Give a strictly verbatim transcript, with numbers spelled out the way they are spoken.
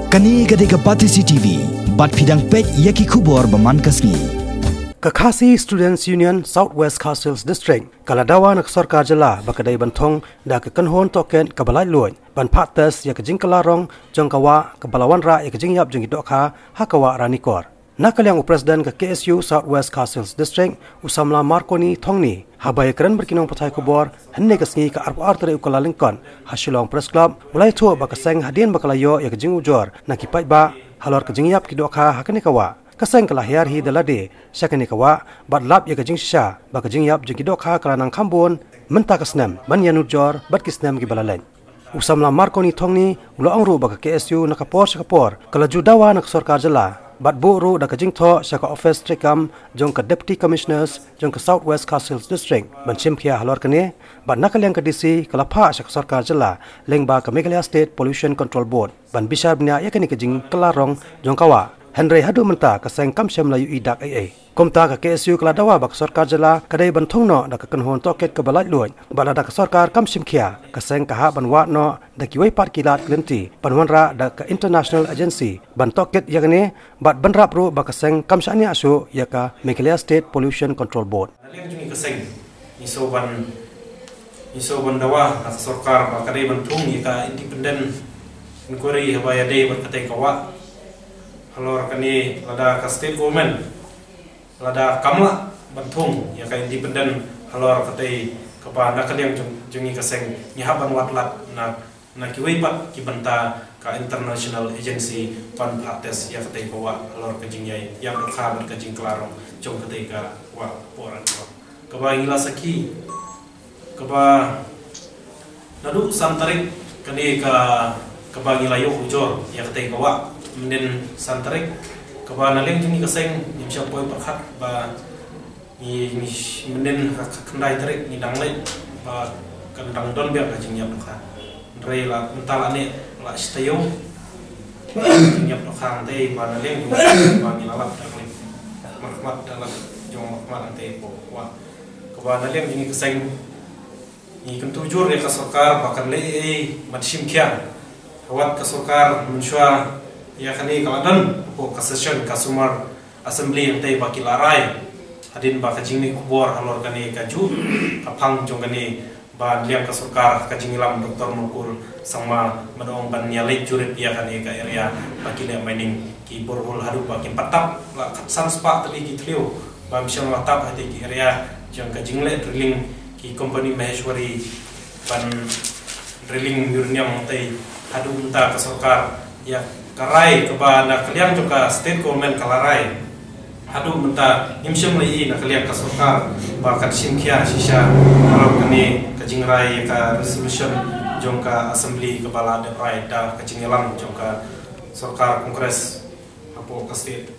Kane ka dei ka Batesi T V, bad phi dang peit ïa ki khubor ba man ka sngi. Ka Khasi Students Union South West Khasi Hills District ka la dawa na ka sorkar jylla ba ka dei ban thung da ka kynhun tohkit kaba laitluid ban phah test ïa ka jingkylla rong jong ka wah kaba la wanrah ïa ka jingïap jong ki dohkha ha ka wah Ranikor. Na ka liang u President ka K S U South West Khasi Hills District, u samla Marconi Thongni, haba ïakren bad ki nongpathai khubor hynne ka sngi ka arphew ar tarik u Kyllalyngkot ha Shillong Press Club, u la ïathuh ba ka seng hadien ba ka la ïoh ïa ka jingujor na ki paidbah halor ka jingïap ki dohkha ha kane ka wah, ka seng ka la hiar hi da lade sha kane ka wah bad lap ïa ka jingshisha ba ka jingïap jong ki dohkha ka la nang kham bun mynta ka snem ban ïanujor bad ki snem kiba la leit. U samla Marconi Thongni u la ong ruh ba ka K S U na ka por sha ka por ka la ju dawa na ka sorkar jylla bad buh ruh da ka jingthoh sha ka ophis treikam jong ka Deputy Commissioners jong ka South West Khasi Hills District ban shim khia halor kane, bad na ka liang ka D C ka la phah sha ka sorkar jylla lyngba ka Meghalaya State Pollution Control Board ban bishar bniah ïa kane ka jingkylla rong jong ka wah. Hynrei haduh mynta ka seng kam shym la ïohi dak ei ei. Kumta ka K S U ka la dawa ba ka sorkar jylla ka dei ban thung noh da ka kynhun tohkit kaba laitluid, bad lada ka sorkar kam shim khia, ka seng ka hap ban wad noh da kiwei pat ki lad ki lynti ban wanrah da ka international agency ban tohkit ïa kane, bad bynrap ruh ba ka seng kam shaniah shuh ïa ka Meghalaya State Pollution Control Board. Na liang jong ngi ka seng, ngi sngewbha, ngi sngewbha dawa na ka sorkar ba ka dei ban thung ïa ka independent inquiry haba ïadei bad katei ka wah. Halor kane lada ka state government lada kam lah ban thung ïa ka independent halor katei kaba na ka liang jong, jong ngi ka seng ngi hap ban wad lad na, na kiwei pat ki bynta ka international agency ban phah test ïa katei ka wah halor ka jingïap dohkha bad ka jingkylla rong jong katei ka wah por an por. Kaba ngi la sakhi kaba naduh san tarik kane ka, kaba ngi la ïoh ujor ïa katei ka wah, mynnin san tarik, kaba na liang jong ngi ka seng ngim shym poi pyrkhat ba ngi, ngi mynnin ka, ka khyndai tarik ngi dang leit ba kan dang don biang ka jingïap dohkha. Hynrei la mynta la ne la shi taïew jingïap dohkha, hynrei ba na liang jong ngi ba ngi la lap da ka lip markhmat, da la jong markhmat hangtei hapoh wah. Kaba na liang jong ngi ka seng ngi kyntu jur ïa ka sorkar ba kan leh ei ei ban shim khia. Wat ka sorkar mynshuwa ïa kane ka la don hapoh ka session ka sumar assembly hangtei ba ki la rai. Hadien ba ka jingleit khubor halor kane kajuh ka phang jong kane ba na liang ka sorkar ka jingïalam Doctor Mukul Sangma, ban ong ban ïaleit jurip ïa kane ka area ba ki leh mining, ki borehole haduh ba kin pat tap la khatsan spah tylli ki thliew, ba ym shym la tap ha katei ki area jong ka jingleh drilling ki company Maheshwari ban drilling uranium hangtei. Haduh mynta ka sorkar ïa ka rai kaba na ka liang jong ka state government ka la rai, haduh mynta ngim shym la ïohi na ka liang ka sorkar ba kan shim khia shisha halor kane ka jingrai ïa ka resolution jong ka assembly kaba la dep rai da ka jingïalam jong ka sorkar Congress hapoh ka state.